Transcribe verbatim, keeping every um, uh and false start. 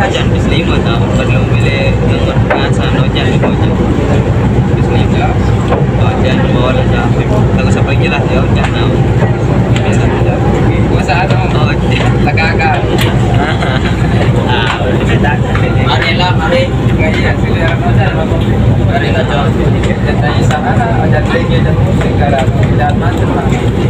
Ojan bis lima tahu, pas lu beli nomor biasa, ojan lima ojan. Bis lima. Ojan bola dah. Kalau sampai jelas ya, ojan tahu. Biasa ada. Biasa ada. Oh, ojan. Lagaga. Ah, mari lah, mari. Iya, sini ada ojan. Mari lah, Jon. Kita tanya sana, ada lagi, ada musik, ada macam-macam.